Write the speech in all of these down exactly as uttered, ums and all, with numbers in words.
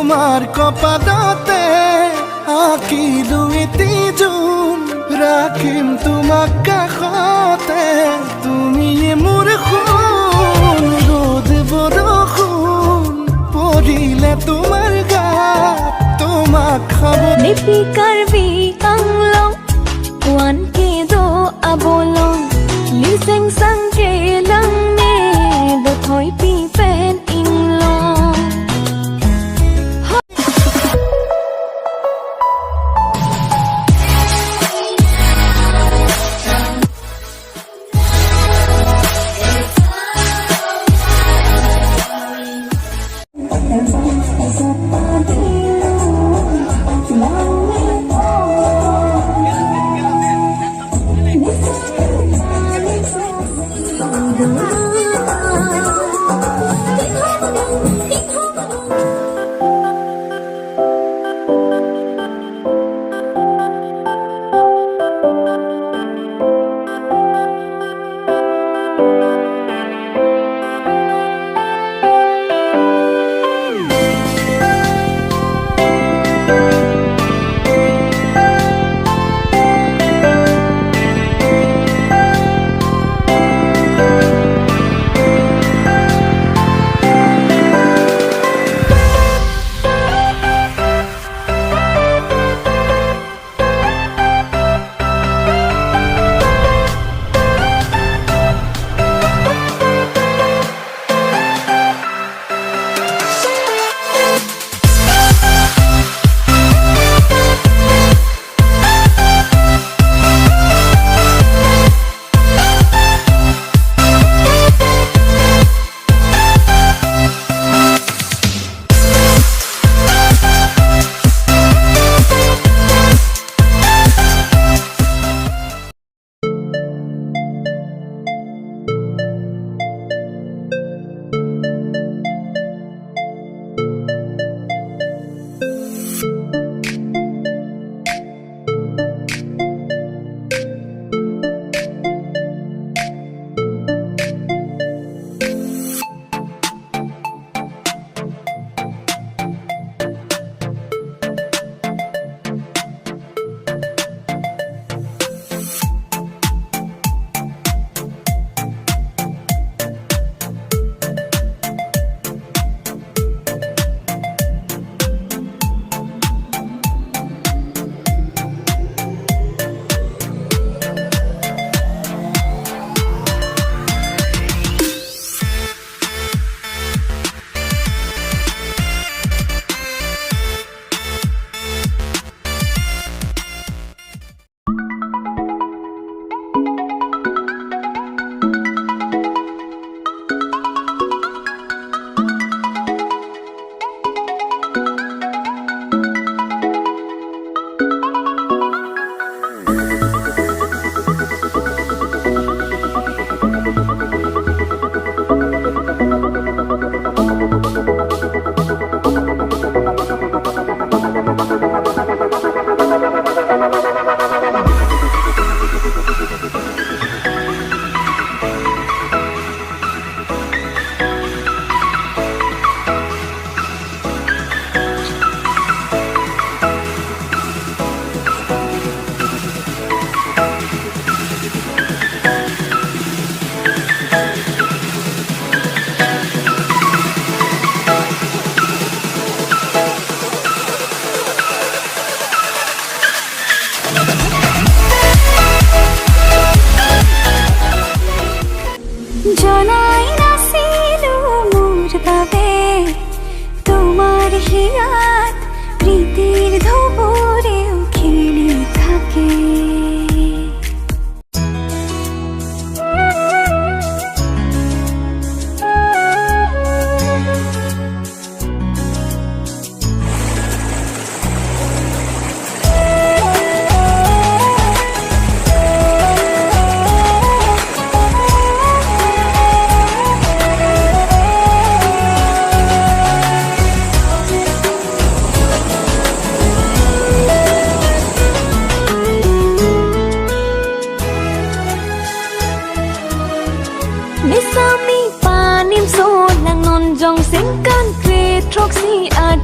Mar kopadote akilung itijun, rakhi tumak kahote, tumi ye murkhun, rode borokhun porile tumar gat, tumak khabo. Nepi Karbi Anglong, wan kedo abolong, liseng sang kelang ne, do thoipi pen inglong.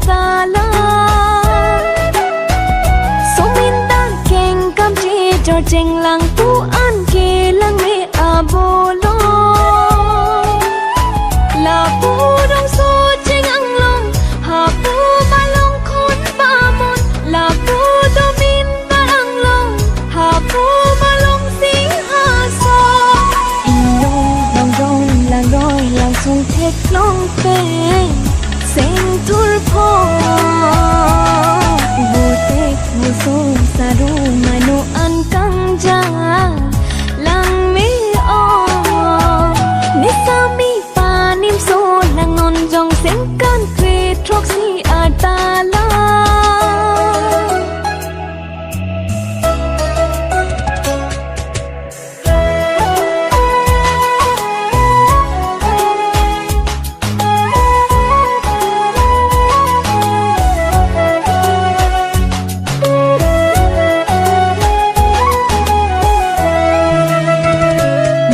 Tala. Somin ta kengkam chejor chenglang pu an kelang me abolo. Lapu dongso cheng anglong, hapu malong khon pamon, lapu domin baranglong, hapu malong singhason. Inglong langroi langroi langsung theklong pen sengthur pho. Butek muso saru mano an kangja lang me o. Nesami panim so langon jong sengkan kre throksi atala.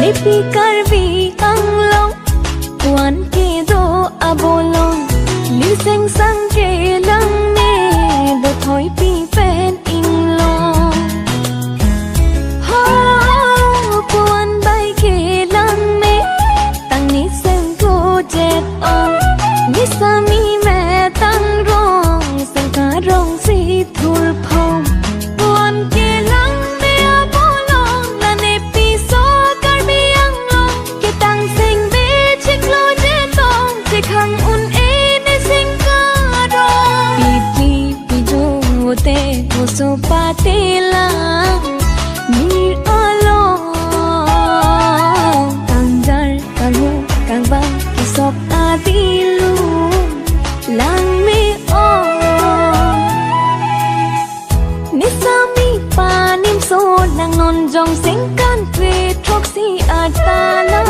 Nepi Karbi Anglong pu an kedo abolong, liseng sang kelang me, dothoi pi pen inglong. Ho, pu an bai kelang me, tang niseng ko jet ong, nisami me tang rong, sengkarong si thur phong. Pu an kelang me abolong, la nepi so Karbi Anglong, ketang seng be chiklo jetong, chekhang un-e ne sengkarong. Piti pijo te koso patelang, mir along, tangjar karhu kangbang kisop adilu lang me o. Nesami panim so langon jong sengkan kre throksi atala.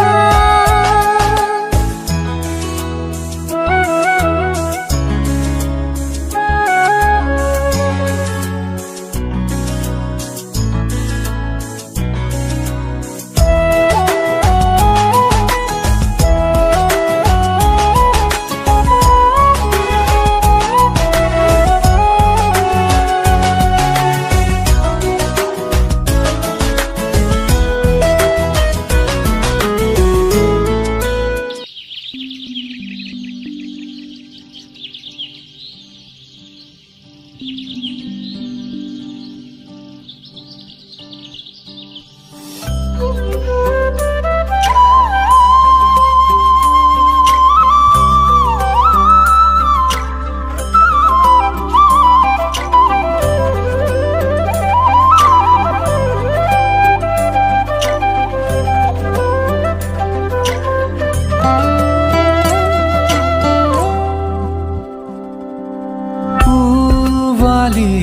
Puvali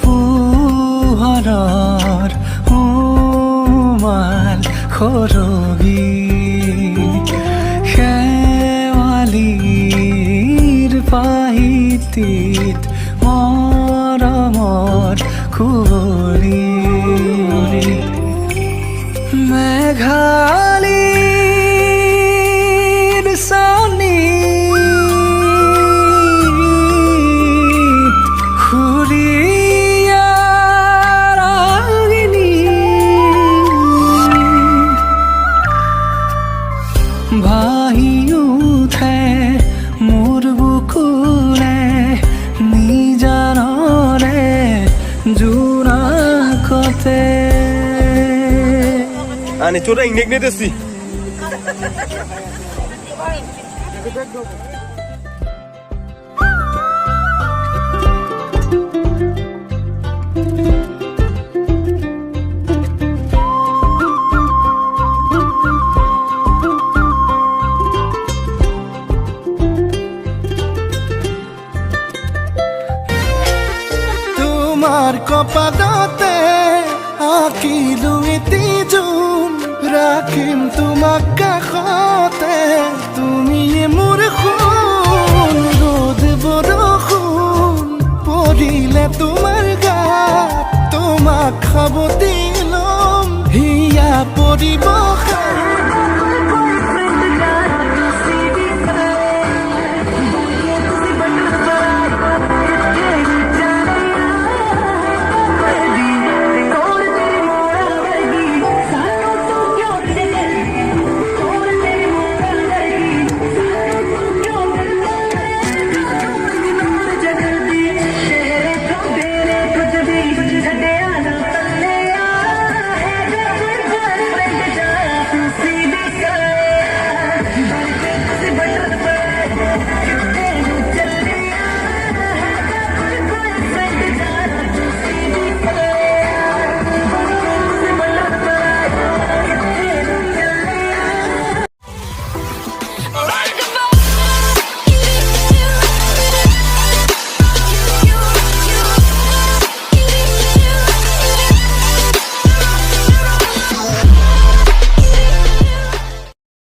puharar umal khorogi, Shewalir pahitit moromor khuvori. Meghalir soni huriyar agini bhahi uthe mur bukule nijanore juna kote. Ani chura ingnek ne desi. Tomar kopadote akilung itijun, rakim tomak kahote tumi ye mu